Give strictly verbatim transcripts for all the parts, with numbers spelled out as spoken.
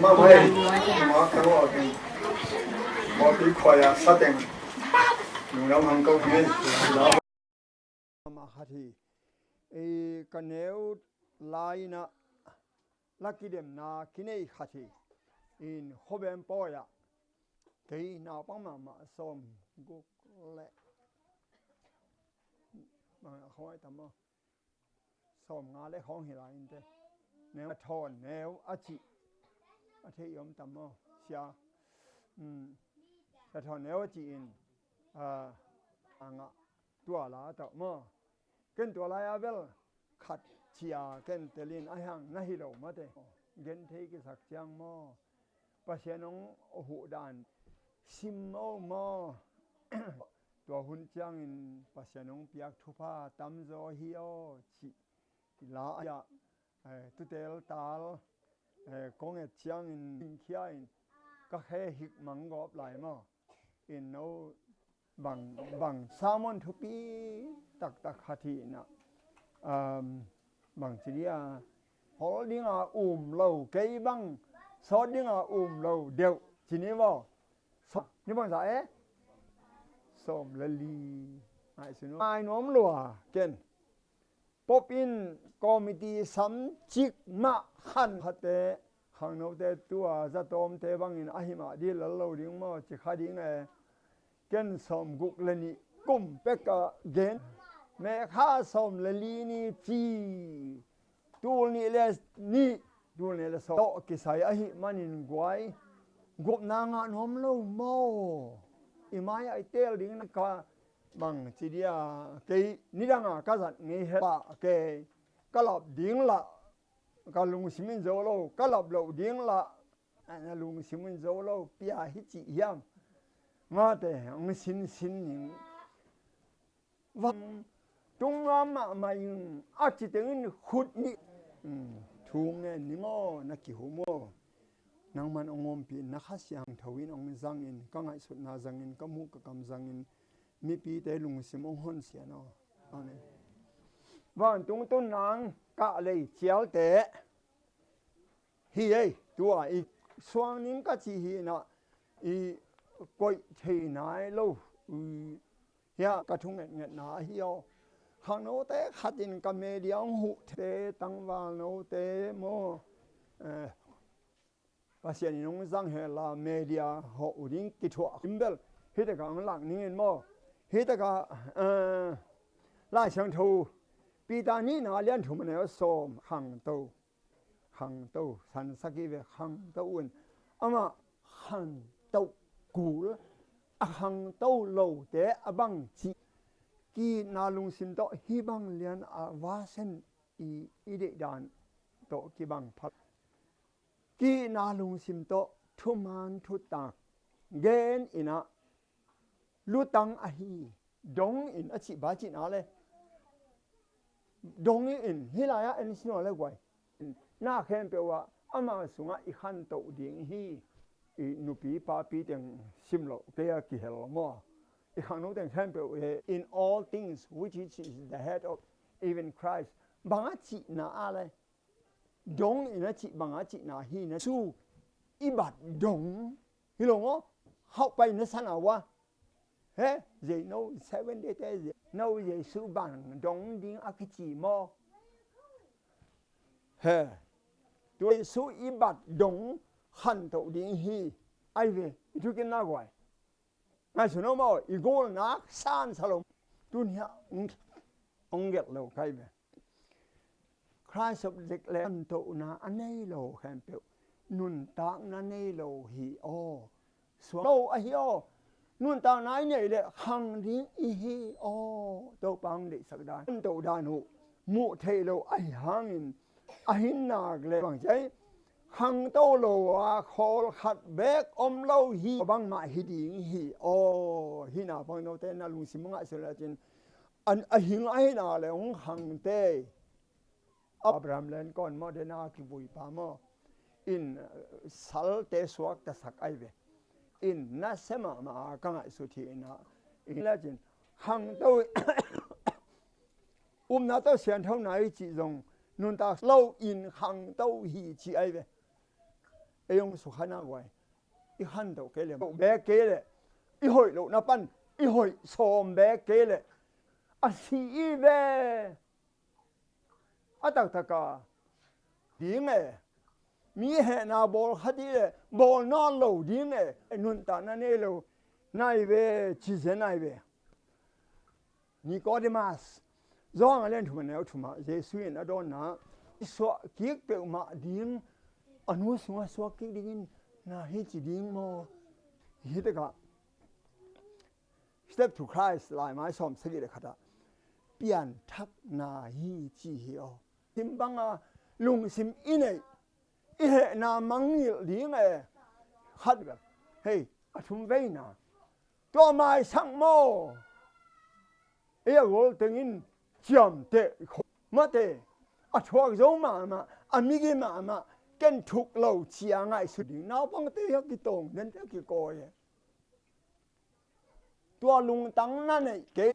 Mama ei, ma ka ngawh a ken. Mawpi khuai ah sateng. Lungdam hang ko hi. Mama khat hi. Ei, ka neu lai-in ah la kidemna kinei khat hi. In Khawbem pawi ah kei naupang mahmah sawm guk le bang a khawng ai tam maw? Sawm nga le khawng hi lai inteh. Neu a thawn neu a cih a thei i om tam maw? Sia. Um, a thawn neu a cih in, ah, a ngah tua la a tawh maw? Ken tua lai-a bel khat cia ken telin a hiang na hi lo mate. Gen thei kisak ciang maw? Pasian hong huh dan sim maw maw? Tua hun ciangin Pasian hong piak thupha tamzaw hi aw cih la a, eh, tutel tal, eh, kong et ciangin khia in ka khe hik mang gawp lai maw? In no bang, bang sermon thupi taktak khat hi na, um, bang ci dia, hol dinga um lo kei bang, sawt dinga um lo deuh ci ni maw? Sawm ni bang za e? Sawm le li. Ngaihsun uh. Ngai nuam lua ken. Pop in committee sam cik mah khan khate, khangnote tua zatawmte bangin ahi mah dih lal lo ding maw ci kha ding e. Ken sawm guk le nih kum pek a gen. Mekha sawm le li ni ci. Tul nih le nih, tul nih le sawm tawh kisai ahih manin guai. Gupna ngah nuam lo maw? I mai ah i tel ding na ka bang ci dia, kei nidanga ka zat ngei het pah kei, ka lap ding lah, ka lungsim in zo lo, ka lap loh ding lah, na lungsim in zo lo, pia hi cih hiam? Mate, hong sinsin ning. Vang tung nuam mahmah ing, a ci tengin khut nih. Um, thu ngen ning aw, na kihum aw. Nangman hong ompih na Kha Siangtho in hong zangin, ka ngaihsutna zangin, ka muh ka kam zangin, mipite lungsim hong honsia in aw. Amen. Vantung tun nang kah lei cialte hi ei, tua i suang ning ka cih hi na, i koih thei nai lo. I, hia ka thu ngetngetna ahi aw. Khangnote khatin ka media hong huh te tangvalnote maw? Eh, Pasian in hong zang hela media hawh uh ding kithuah kim bel. Hi taka hong lak ning in maw? Hi taka, eh, Lai Siangtho Peter nihna lian thum a neu sawm khangto. Khangto, sansak hi ve khangto un. Amah khangto kul, a khangto lote a bang cih. Ki-itna lungsim tawh hih bang lian a vasen i, i deihdan tawh kibang phat. Ki-itna lungsim tawh thuman thutak gen in ah lutang ahi. Dong in a cih bang cihna le. Dong in hih lai-ah en sin aw le guai. Na khempeuh ah ama sungah i khantoh ding hi. I nupi papi teng sim loh kei a kihel maw? I khangno teng khempeuh he, in all things which is the head of, even Christ. Bang a cihna a le. Dong in a cih bang a cihna hi na su i bat dong hi lo maw? Hauh pai na sana wa. He, zei no Seven Day te zei no Jesu bang dong ding a kici maw? He, tua Jesu i bat dong khantoh ding hi. Ai ve, i thukin na guai. Ngaihsun aw maw, i gulnak sansa lo. Tun hiah hong, hong gelh lo kai ve. Christ of declare khantohna a nei lo khempeuh nuntakna nei lo hi aw. Suang lo ahi aw. Nuntakna i neih leh khang ding i hi aw. Topa hong deihsak dan, khantoh dan uh muh theih loh ahi hangin, a hin nak le bang ci ai, khangto lo a khawl khat beek om lo hi, bangmah hi ding hi aw. Hih naupang note na lungsim a ngaihsun le cin, an a hing ahih nak le hong khangte. Abraham Lincoln maw, dena kivui pa maw, in, eh, salte suaktasak ai ve. In nasia mahmah a ka ngaihsut hi in ah, in le cin khangto upna tawh sianthona i cih zong nuntak lo in khangto hi ci ai ve. Ei hong sukha nak uh ai. I khanto kei le, bek kei le, i hoih lohna pan i hoih sawm bek kei le, a si i ve. A taktaka ding e, mi hehna bawl khat i le bawl nawn lo ding e, nuntakna nei lo nai ve, ci zen ai ve. Nikodemas, Johan a lian thum a neu thumah Jesu in a dawnna, i suah kik peuhmah ding, a nu sungah suak kik dingin na hi ci ding maw? Hi takah Step to Christ laimai sawm sagih le khatah pianthakna hi ci hi aw. Sim banga lungsim i neih, i hehna mangngilh ding e. Khat bel, hei, a thum veina tua maisak maw? Ei a gol tengin ciamteh kho mate, a thuak zo mahmah, a migi mahmah, ken thuk lo cia ngaihsut ding. Naupangte hi a kitawng, dente a kikawi e. Tua lungtang na neih kei.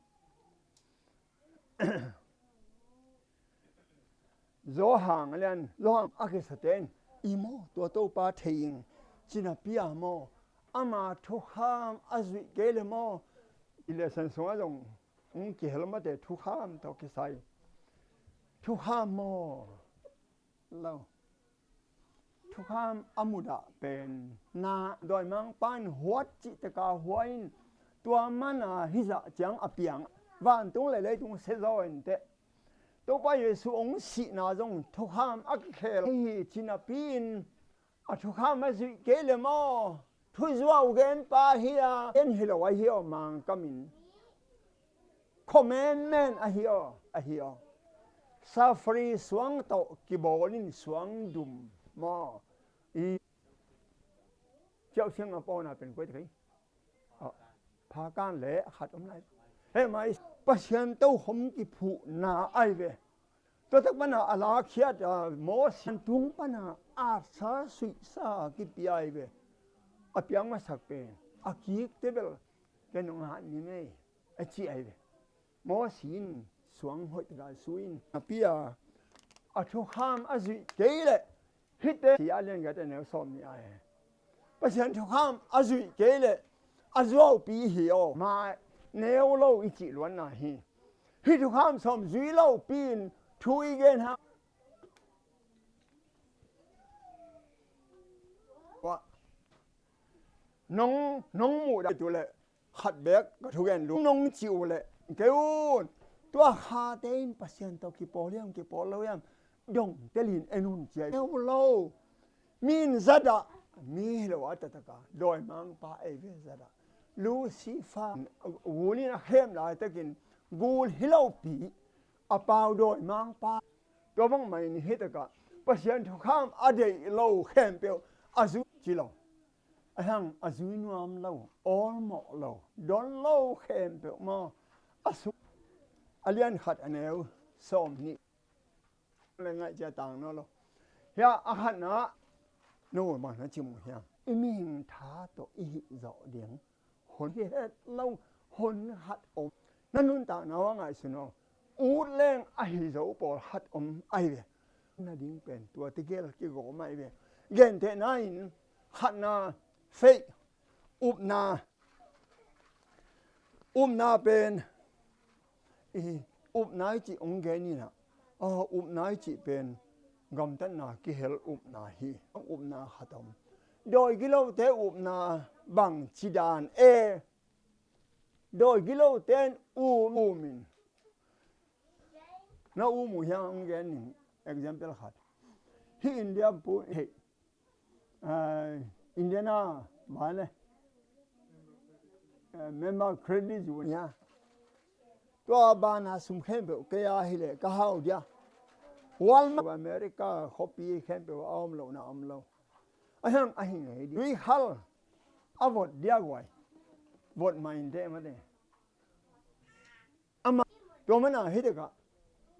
Johan a lian, Johan a kisate in, i maw, tua Topa thei ing, ci napi a maw, ama thukham a zuih kei le maw, i lesson sungah zong hong kihel mate thukham tawh kisai. Thukham maw? Lo. Thukham a mudah pen na dawimangpa in huat cih teka hua in tua mana hizah ciang a piang vantung le leitung siazaw inteh. Topa Jesu hong sihna zong thukham a kikhel hi ci napi-in a thukham a zuih kei le maw? Thuzuau genpa hi a, en hi lo ahi aw, Mangkamin. Commandment ahi aw, ahi aw. Safri suang tawh kibawlin suang dum maw? I ciauh siang a pawna pen koi te kei. Phakan le khat om lai. Hemai Pasian tokhom kiphuhna ai ve. Tua tak pana a lakhiat a Moses tung pana atsa suihsa kipia ai ve. A piang masak pen a kikte bel ken nong hat ni mei a ci ai ve. Moses in suang hoih taka su in a pia a thukham a zuih kei le hite hi a lian gate neu sawm ni ai. Pasian thukham a zuih kei le a zuaupi hi aw. Ma neu lo i cih luanna hi. Hih thukham sawm zui lo pi-in thu i gen ha. Nong, nong muh dah tu le khat bek ka thugen lu nong ci uh le kei un. Tua khate in Pasian tawh kipawl hiam kipawl lo hiam dong telin en un cia neu lo. Mi in zadah, mi hi lo a taktak a dawimangpa ei ve zadah. Lucifer gul in a khem laitakin gul hi lopi a pau dawimangpa. Tua bangmah in hi takah Pasian thukham a deih lo khempeuh a zui ci lo. A hang a zui nuam lo, awlmawh lo, don lo khempeuh maw a suk. A lian khat a neu sawm nih le ngaih cia tang naw lo. Hia a khatna no mah na ci mu hiam? I mihing tha tawh i hih zawh ding hun hi het lo, hun khat om. Na nuntakna uh a ngaihsun aw. Ut leng ahi zo pawl khat om ai ve. Na ding pen tua tegel kigawm ai ve. Gentehna in khatna faith, upna. Upna pen i upna i cih hong gen inah, aw, upna i cih pen gamtatna kihel upna hi. Upna khat om. Dawi gilote upna bang ci dan e? Dawi gilote in um, um in. Na um uh hiang hong gen ning example khat. Hi India pu hei. Indiana bane member credit zu nia. Tua bana sum khempeuh kei a hileh ka hau dia. Walmart America khuapi khempeuh a om lo na om lo. A hiang a hi ngei di. Tui khal a vot dia guai. Vot ma in te ma te. Ama tua mana hi tekah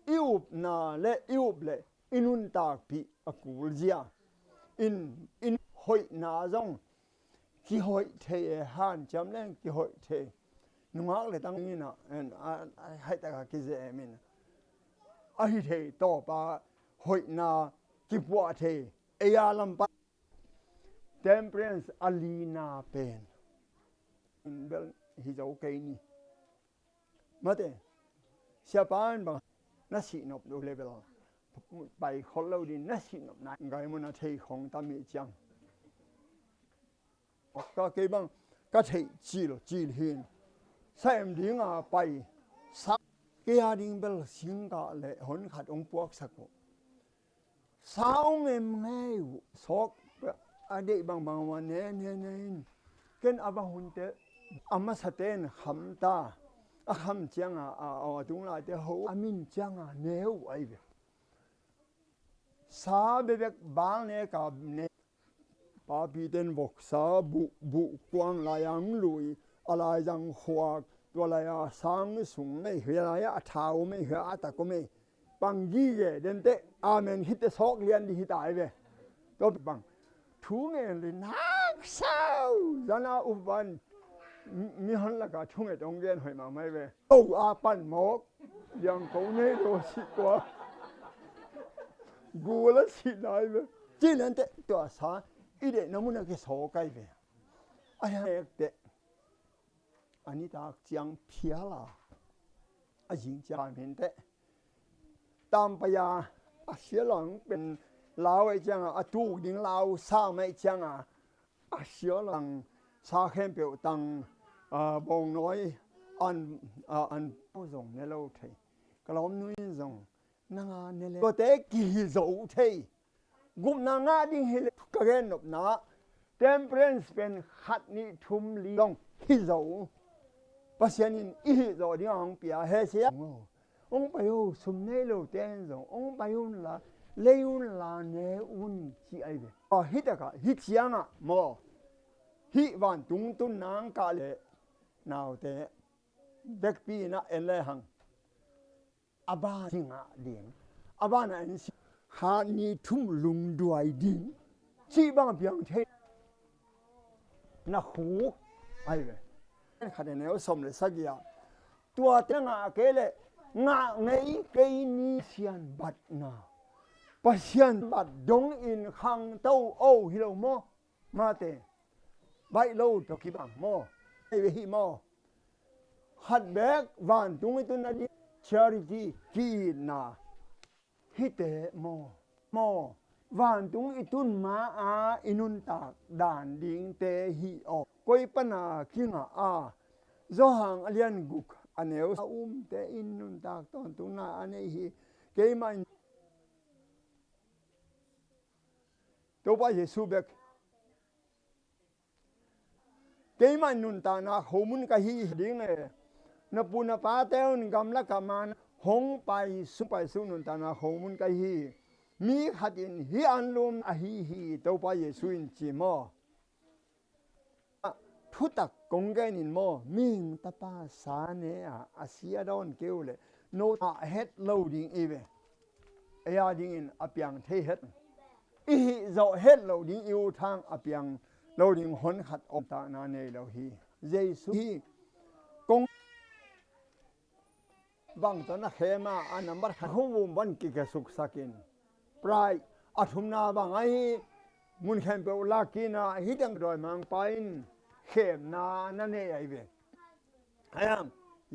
i upna le i up le i nuntakpih a kulzia in, in hoihna zong kihoih thei e, hanciam leng kihoih thei. Nungak le tang inah haih takah kizem in a hi thei tawpa hoihna kipuah thei. Ei a lam pan temperance a lina pen in bel hi zo kei ni. Mate, siapa in bang na sihnop lo level pai khol lo ding, na sihnopna gai muna thei khong tam hi ciang. Ka kei bang ka theih cil cil hin sa em dinga pai sa kei a ding bel singkah le hon khat hong puaksak uh. Sa hong em ngei uh sawk a deih bangbang uh a ne ne ne in ken a va hunte a masate in kham ta a kham cianga a a tung laite ho a min cianga ne uh ahi ve. Sa bebek bang ne ka ne. Papi ten voksa buh buh kuang lai ang lui a lai zang khuak tua lai a sang sung mei hia lai a thau mei hia a tak mei pang gige den te amen khit te sawk lian di hi tai ve. Tua bang thu ngen li nak sau zana upan mi hon laka thunget ong gen hoih mahmah hi ve. O a pan mawk yang ko nei lo si kua gula si nai ve. Ci lian te tua sa i deihna muna kisaw kai ve. A hiang ek te a nitak ciang phiala a zing ciang min te tam paya a sia lang pen lau ei cianga a tuk ding lau sa mai cianga a sia lang sa khempeuh tang a bawngnawi an a an pau zong ne lo thei ka lawm nui zong nanga ne le kote kihi zo thei. Gupna ngah ding hi le ka gen nopna temperance pen khat nih thum li dong hi zo. Pasian in i hih zawh ding a hong pia he sia. Hong pai uh sum nei lo ten zong hong pai un la lei un la ne un ci ai ve. Hi takah hi ciangah maw hih vantung tun nang kah le naute bekpi inah en le hang. A ban hi ngah ding a ban a en si kha ni thum lungduai ding cih bang a piang thei na khuk ai ve. Khat ne neu som le sagia tua te ngah kei le ngah ngei kei ni sian batna Pasian bat dong in khang to o hi lo maw? Mate baih lo tawh kibang maw? Ei ve hih maw? Khat bek vantung i tun a ding charity ki-itna hite maw? Maw vantung i tun ma a i nuntak dan dingte hi aw. Koi pana kingah a Zawhang a lian guk a neu a umte in nuntak tawntungna a nei hi. Keimah in Topa Jesu bek keimah nuntakna khomun ka hi ding e. Na pu na pate un gamlakah man hong pai su pai su nuntakna khomun ka hi. Mi khat in hi anlum ahi hi Topa Jesu in ci maw? Thutak kong gen in maw mihing tapa sa ne a a sia dawn keu le no a het lo ding i ve. Ei a dingin a piang thei het i hih zawh het lo ding i u thang a piang lo ding hon khat omtakna nei lo hi. Jesu hi kong bang tawh na khem a a nambat khat hong vum van kikesuksak in pride a thumna bang ahi mun khempeuh lakin a hi dang dawimangpa in khemna na nei ahi ve. Ayang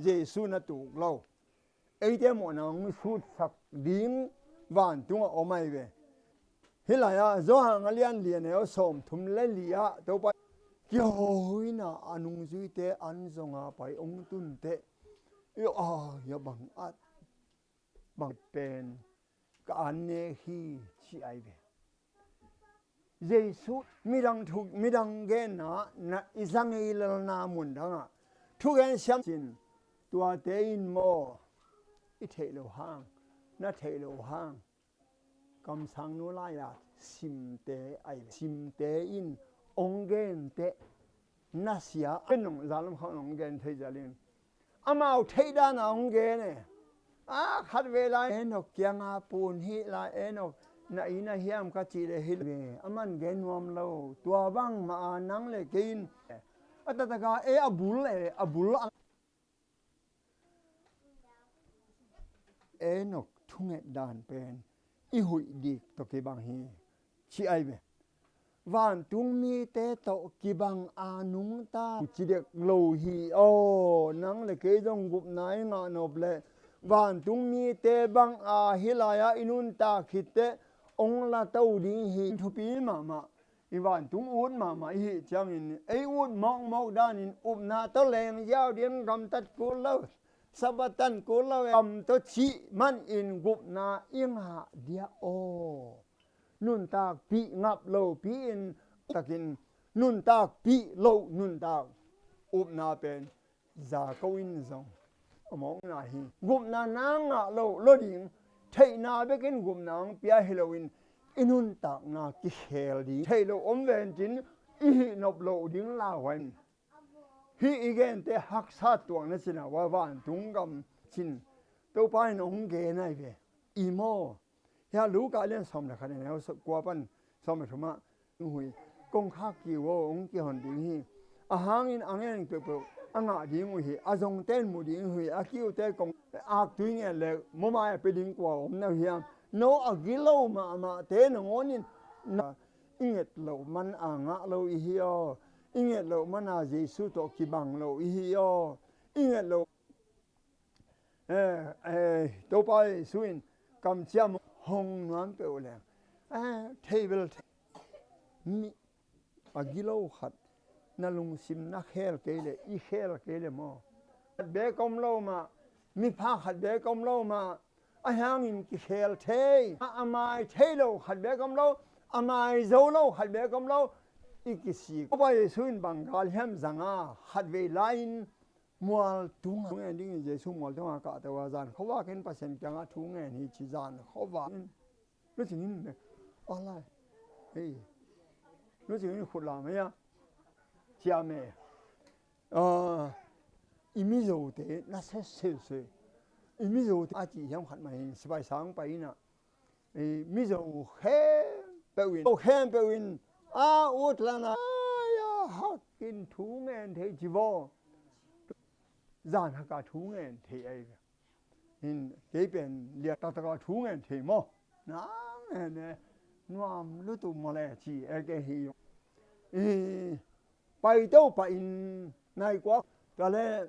Jesu na tuk lo eite mawhna hong sutsak ding vantungah om ahi ve. Hih lai-ah Johan a lian lian neu sawm thum le li-ah Topa kihoina a nungzuite an zonga pai ong tunteh i aw ia bang at bang pen ka an nek hi ci ai ve. Jesu midang thu midang genna na i zang i lalna mun dangah thugen siam cin tuate in maw i theih lo hang na theih lo hang kamsangnu lai-a simte ai simte in ong gen teh na sia a nong zalam khawng nong gen thei zalim amau theih dana ong gen e. A khat ve lai Enok kianga pun hi lai Enok na ina hiam ka cih le hi ve a man gen nuam lo tua bang ma a nang le kei in a tataka e a bul e a bul a Enok thunget dan pen i huih dik tawh kibang hi, ci ai ve. Vantung mite tawh kibang a nungta ci dek lo hi aw. Nang le kei zong gupna i ngah nop leh vantung mite bang a hih lai-ah i nuntak khit teh hong la to ding hi. Thupi mahmah, i vantung ut mahmah i hih ciangin ei ut mawkmawk danin upna tawh leng ziau ding, gamtat kul lo, Sabbath tan kul lo, gam tawh cih manin gupna i ngah dia aw. Nuntakpih ngap lopi-in takin nuntakpih loh nuntak upna pen za ko in zong a mawkna hi. Gupna na ngah loh lo ding, theihna bekin gupna hong pia hi loin i nuntakna kikhel ding. Theih loh om vencin i hih nop loh ding lauhuai. Hih i gente haksa tuakna cina ua vantung gam cin Topa in hong gen ai ve. I maw? Hia Luka lian sawm le khat a neu kua pan sawm le thumah, hui kongkhak kiu aw, hong kihon ding hi. A hangin a ngen peuhpeuh a ngah ding uh hi. A zongte in mu ding uh hi. A kiute kong aktui ngen le mumai a pia ding kua om na hiam? No a gilo mahmahte nangawnin na i nget loh man a ngah lo i hi aw. I nget loh man a Jesu tawh kibang lo i hi aw. I nget loh, eh, eh, Topa Jesu in kamciam hong nuam peuh leng, eh, thei bel thei. Mi a gilo khat na lungsim na khel kei le, i khel kei le maw? Khat bek om lo mah, mipha khat bek om lo mah, a hangin kikhel thei. A, a mai thei lo khat bek om lo, a mai zo lo khat bek om lo, i kisik. Topa Jesu in bang gal hiam zanga khatvei lai-in mual tungah thu ngen dingin Jesu mual tungah kahto a, zan khuavak in Pasian kiangah thu ngen hi ci, zan khuavak in. Lucing in me. Alai. Hei. Lucing in khut lam hei a. Cia me. Ah, i Mizote na se se se. I Mizote a ci hiam khat mah in sipai sang pai in a. I Mizo khempeuh in, khempeuh in a utlan a, ai, a hakin thu ngen thei ci vaw. Zan haka thu ngen thei ai. In kei pen lian taktak a thu ngen thei maw? Nang ngen e, nuam lutuk maw le ci e kei hi. I paito pah in nai kuak tua le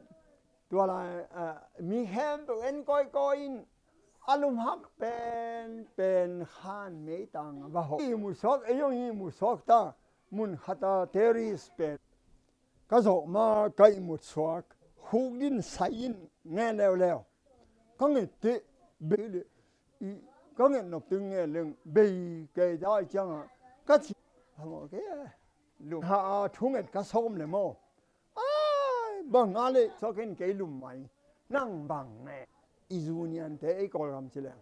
tua lai, ah, mi khempeuh en kawikawi in a lumhak penpen khan meitang a va hawh. I mu suak, ei zong i mu suak ta, mun khat a terrace pen ka zawh ma ka ihmut suak, khuk din sai in ngen leuleu. Ka nget teh bei le, i, ka nget nop teng ngen leng bei kei dai ciangah ka ci. Hamawh kei e. Lum ha a thu nget ka sawm le maw? Ai, bang a le suak in kei lum mai. Nang bang nge? I zuniante ei Kawlgam ci leng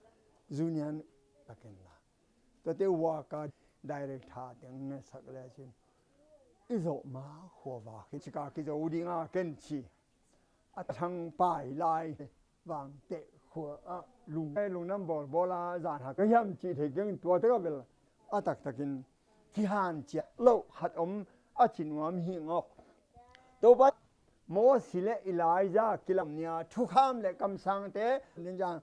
zunian takin la. Tuate uaka direct tha teng ngetsak lecin i zawh ma khuavak hi cika kizo dinga ken ci. A thang pai lai vangteh khua ah lung, eh, lungdam bawlbawl a zan hak ka hiam cih thei keng tua teka bel a taktakin kihan ciah loh khat om a ci nuam hi ngawk. Topa Mosi le Elijah kilam nia thukham le kamsangte linjang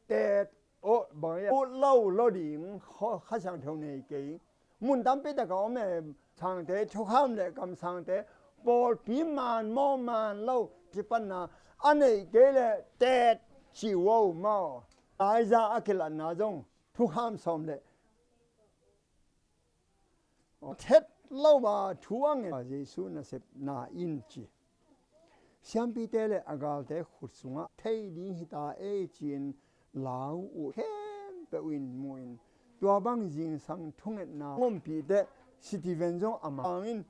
tet aw bang ut lo lo ding kha, Kha Siangtho nei kei. Mun tampi taka om e, sangte thukham le kamsangte pawlpi man maw man lo ci panna a neih kei le tet ci uh maw? Elijah a kilatna zong thukham sawm le thet lo a thu a ngen Jesu nasepna in ci. Siampite le a galte khut sungah thei ding hita ei ci-in lau uh khempeuh in mu-in tua bang zingsang thungetna ngompih teh Stephen zong a mangin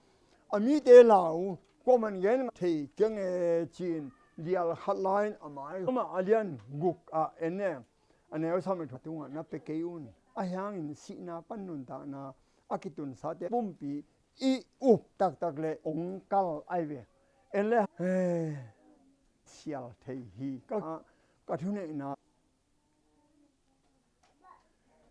a mite lau kuaman gen thei keng e ci-in lial khat lai-in a mai amah a lian guk ah en e. A neu sawm le thum tungah na pia kei un. A hiangin sihna pan nuntakna a kitunsate pumpi i up taktak le ong kal ai ve. En le, eh, sial thei hi. Ka, ka thuneihna.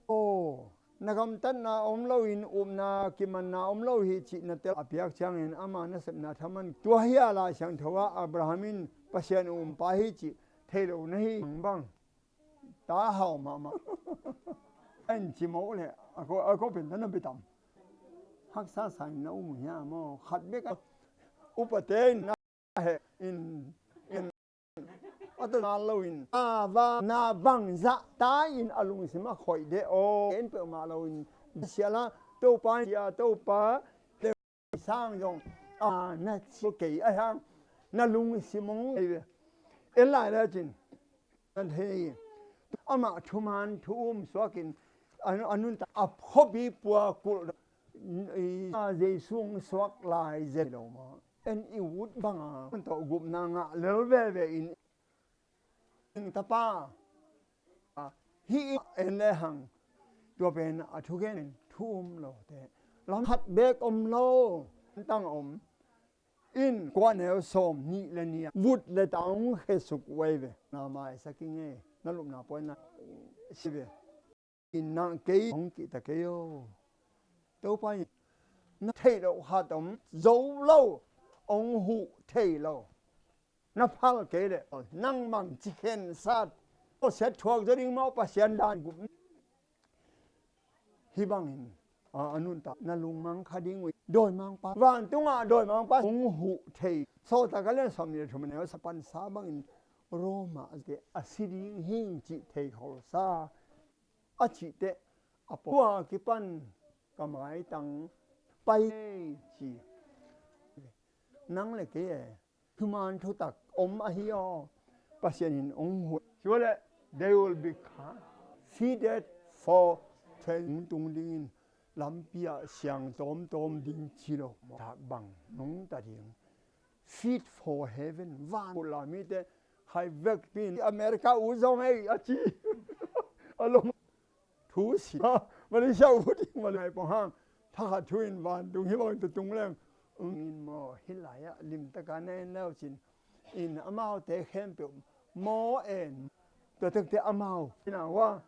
Aw, na gamtatna om loin upna kimanna om lo hi cih na tel a piak ciangin ama nasepna thaman tua hi a Lai Siangtho ah Abraham in Pasian umpa hi cih thei lo na hi bang. Ta hau mahmah. in ci mawk leh a ko, a ko pen ta na bitam. Haksa sa in na um uh hiam maw? Khat bek a upate in na he in, in a ta na lo in a va na bang zah ta in a lungsim a khoih deh aw. En peuhmah lo in siala Topa in cia Topa sang zong a na ci kei a hang na lungsim hong ei ve. En lai le cin na thei amah thuman thu um suakin a, a nuntak a khuapi pua kulh Jesu hong suak lai zet lo maw? En i ut banga tawh gupna ngah lel veve in Ing tapa hi in en le hang. Tua pen a thugen in thu um lo te lam khat bek om lo. Tang om in kua neu sawm nih le nih a vut le tang khesuk uai ve. Na maisak ing e, na lupna puai na si ve. In nang kei hong kihta kei o. Topa in na theih loh khat om zo lo, hong huh thei lo. Na phal kei leh nang mang ci khensat. Aw siat thuak zaw ding maw Pasian dan gup. Hih bangin a, a nuntak na lungmang kha ding uh. Dawimangpa vantungah dawimangpa hong huh thei. Sawltak a lian sawm nih le thum a neu sa pan sa bangin Roma te a si ding hing cih thei kholsa. A cih teh a pua kipan ka maitang pai ci. Nang le kei e thuman thutak om ahi aw. Pasian in hong huh. Tua le they will be seated for ten tung dingin lampi ah siang tawmtawm ding ci lo. Tak bang nong ta ding. Fit for heaven van kula mite khai vekpi in America u zong ei a ci. A lom thu si Malaysia u ding Malaysia pong hang thakhat thu in vantung hi bang tutung leng. Ung in maw hih lai-ah limtaka na en leu cin in amaute khempeuh maw en. Tua tekte amau ina hua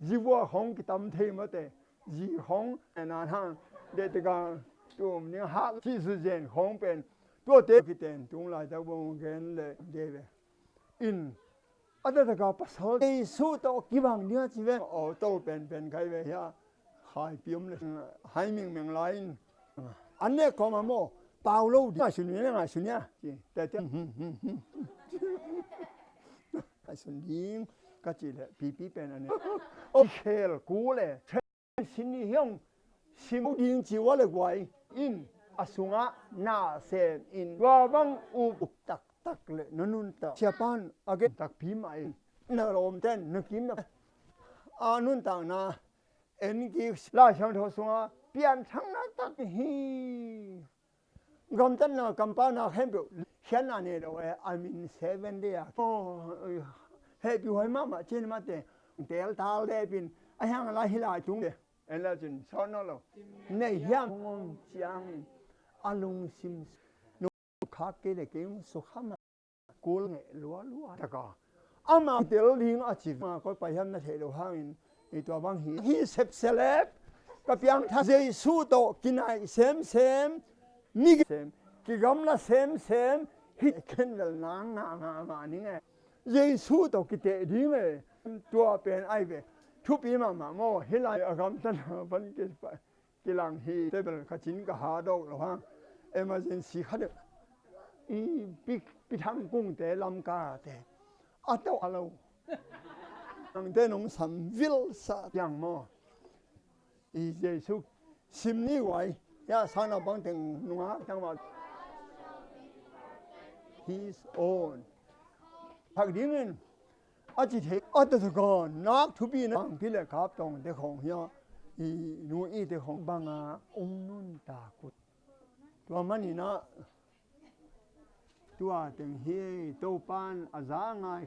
zivua khong kitam thei mate zi khong en an hang. Deh teka tum ning hak ci su zen khong pen tuate kiten tung laitak bang gen le de ve. In a taktak a pasal Jesu tawh kibang ding a ci ve. Aw tol penpen kai ve hia. Khaipi om le hai mingmeng lai in an nek kawm a maw pau lo ding a sun nia ngai sun nia ci tete. A sun ding ka ci le pipi pen a nek. Aw khel ku le sin ni hiong sim ding ci ua le guai in a sungah na sem in tua bang up taktak le na nuntak siapan a gen takpi mah in na lawmten na kim na a nuntakna en kik Lai Siangtho sungah pianthakna tak hi. Gamtatna kampana khempeuh khiatna nei lo e a min seven day a hehpih huai mahmah cin mate tel tal depin a hiang lai hi lai tung de. En la cin sawt nawn lo nei hiam hong om ciangin a lungsim khak kei le kei hong sukham a kul ngeh lualua taka ama tel ding a ci ma koi pai hiam na theih lo hangin i tua bang hi hi sepselep ka piangthak Jesu tawh kinaih semsem mi sem kigamla semsem hi khenvel nang ngah ngah ngah ning e. Jesu tawh kiteh ding e. Tua pen ai ve thupi mahmah maw hi lai a gamtatna pan kipai kilang hi tebel ka cin ka ha dawk lo hang. Emergency kha deuh i pi thang kungte lamkate a tawh a lo. Angte nong sam vil sa tiang maw? I Jesu sim ni uai ya sang na bang teng nunga tang ma his own phak dingin a ci thei a ta taka nak thupi na angpi le kap tawng te khong hia i nu i te khong banga ung nun ta kut. Tua manina tua teng hi Topan a za ngai